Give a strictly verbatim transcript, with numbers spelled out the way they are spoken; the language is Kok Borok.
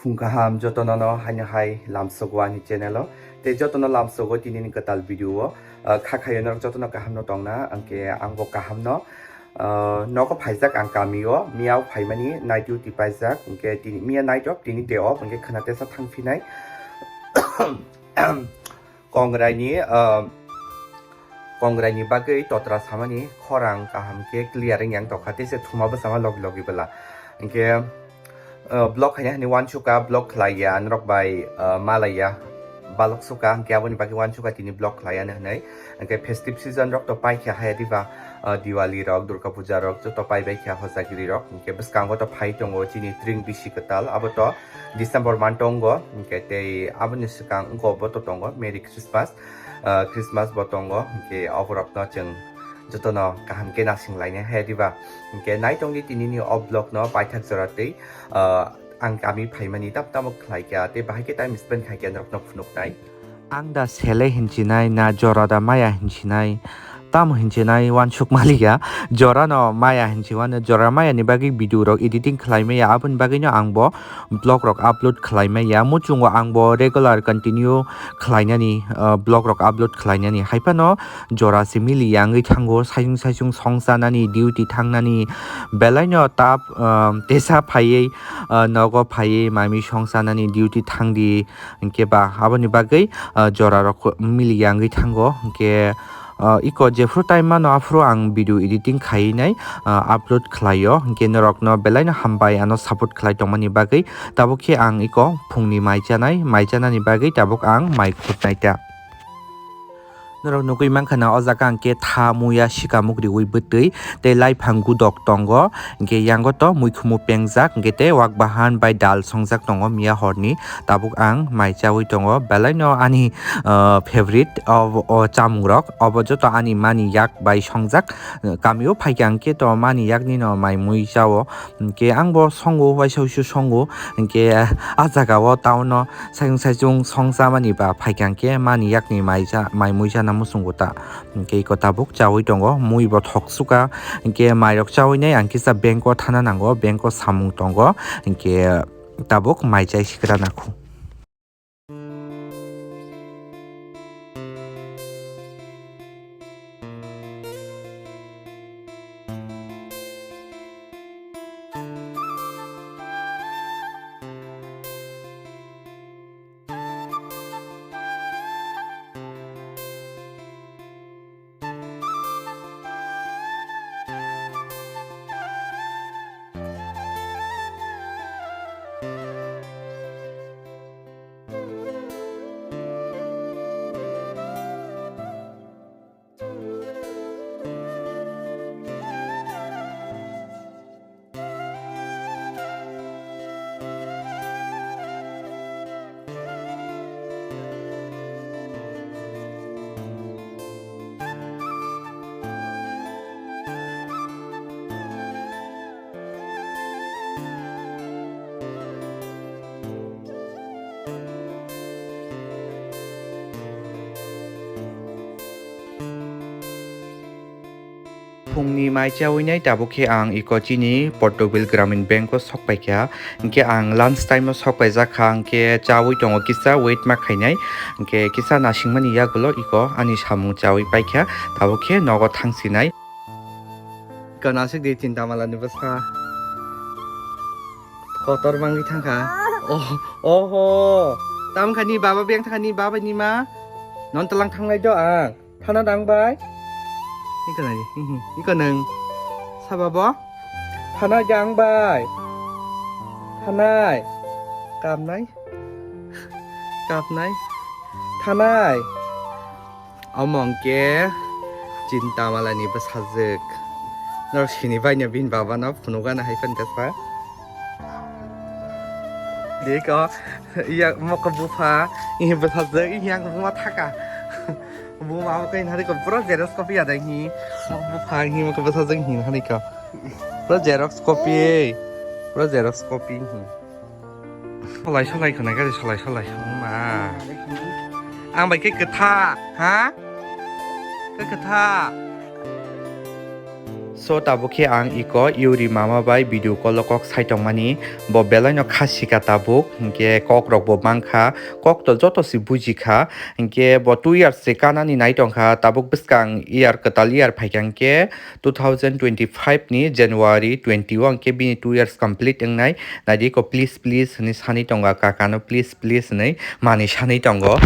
Phung kaham jotono no haino hai lamsogo ani channel o. Tei jotono lamsogo tini ni kwtal video o. Ah, kha khayo norok jotono kaham no tongna, angke ang bo kaham no. Ah, nogo phaijak ang kami o, miya o phaimani night duty paijak, angke tini miya night off, tini day off, angke khwna tesa thang phinai. Kongrai ni, ah, Kongrai ni bagwi totra samani khorang kaham khe clear wng yang tokha, tei se thuma bwsama logi logi bwla. Hinkhe, ah, block khaina hwnwi uansukha, block khlaiya, norok bai, ah, malaiya, balok sukha, hinkhe aboni bagwi uansukha tini block khlaiya hwnwi. Hinkhe festive season rok to paikha haya diba, ah, Diwali rok, Durga Puja rok, joto paibaikha hojagiri rok. Hinkhe bwskango to phai tongo chini tring bisi kwtal, abo to December month tongo, hinkhe tei aboni swkang wngkha bo to tongo Merry Christmas, ah, Christmas bo tongo, hinkhe oborokno chwng jotono kaham khe nasing lainai hai diba. Hinkhe nai tongdi tinini o vlog no paithak jora tei, ah, ang kami phaimani tamo tamo khlaikha tei bahai khe time spend khaikha norokno phunuknai. Ang da sele hinchinai na jora da maya hinchinai, tamo hinchinai uansuk maliya, jora no maya hinchiwano, jora maya ni bagwi video rok editing khlai maya, aboni bagwi no ang bo vlog rok upload khlai maya. Muchungo ang bo regular continue khlainani, ah, vlog rok upload khlainani. Haiphano jora se mili yangwi thango, saisung saisung songchanani, duty thangnani, belai no tap, ah, tesa phaiwi, ah, nogo phaiwi mami songchanani duty thangdi, hinkhe ba aboni bagwi, ah, jora rok mili yangwi thango. Hinkhe, ah, iko jephru time mano aphuru ang video editing khainai, ah, upload khlaio. Hinkhe norokno belai no hambai ano support khlai tongmani bagwi. Tabuk khe ang iko phungni mai chanai, mai chanani bagwi tabuk ang mai khutnai ta. Norok nugwi mankha na o jaga ang khe tha muya sikamuk riwi bwtwi tei laiphang gudok tongo, hinkhe yango to muikhumu pengjak, hinkhe tei wak bahan bai dal songjak tongo miya horni. Tabuk ang mai chawi tongo, belai no ani, ah, favorite o, o chamung rok, obo joto ani mani yak bai songjak. Kamio phaikha hinkhe to mani yakni no mai mui chao. Hinkhe ang bo songo, waisa waisa songo. Hinkhe ah jaga o town o saisung saisung song chamani ba phaikha hinkhe mani yakni mai cha, mai mui chana muchungo ta. Hinkhe iko tabuk chawi tongo, mui bo thok suka. Hinkhe mai rok chawi nai ang kisa bank o thana nango, bank o samung tongo. Hinkhe tabuk mai chai sikra nakhu. Phungni mai chawi nai tabuk khe ang iko chini Portobil Gramin Bank o sok paikha. Hinkhe ang lunch time o sok paijak kha, hinkhe chawi tongo kisa wait ma khainai. Hinkhe kisa nasingmani yagulo iko ani samung chawi paikha. Tabuk khe nogo thangsinai. Iko nasik di Chintamala ni bwsa. Kotor mangwi thangkha. Oh, oho. Tamkha ni baba beng thangkha ni baba ni ma. Non talang thanglai do ang. Thana dang bai. Iko nai. Iko nang. Saba bo. Thanai dang bai. Thanai. Kapnai. Kapnai. Thanai. Omo hwnkhe Chintamalani bwsajwk. Norok sini baino bini babano phunukgana hai phano tesa. Deko, iya moko bupha, ihi bwsajwk, ihi ang buma thaka. Buma abo khe hinhariko pura xerox copy ada ihi. Moko bupha, ihi moko bwsajwk ihi hinhariko. Pura xerox copy, pura xerox copy ihi. Solai solai khwnai gari solai solai. Ma. Ang bai khe kwtha, ha? Khe kwtha. So tabuk khe ang iko Yuri mama bai video call o kok sai tongmani, bo belai no kha sika tabuk, hinkhe kok rok bo mankha, kok to joto si bujikha, hinkhe bo two years se kanani nai tongkha, tabuk bwskang year kwtal year phaikha hinkhe two thousand twenty-five ni January twenty o hinkhe bini two years complete wngnai, naidi iko please please hinwi sanwi tongo, kaka no please please hinwi manwi sanwi tongo.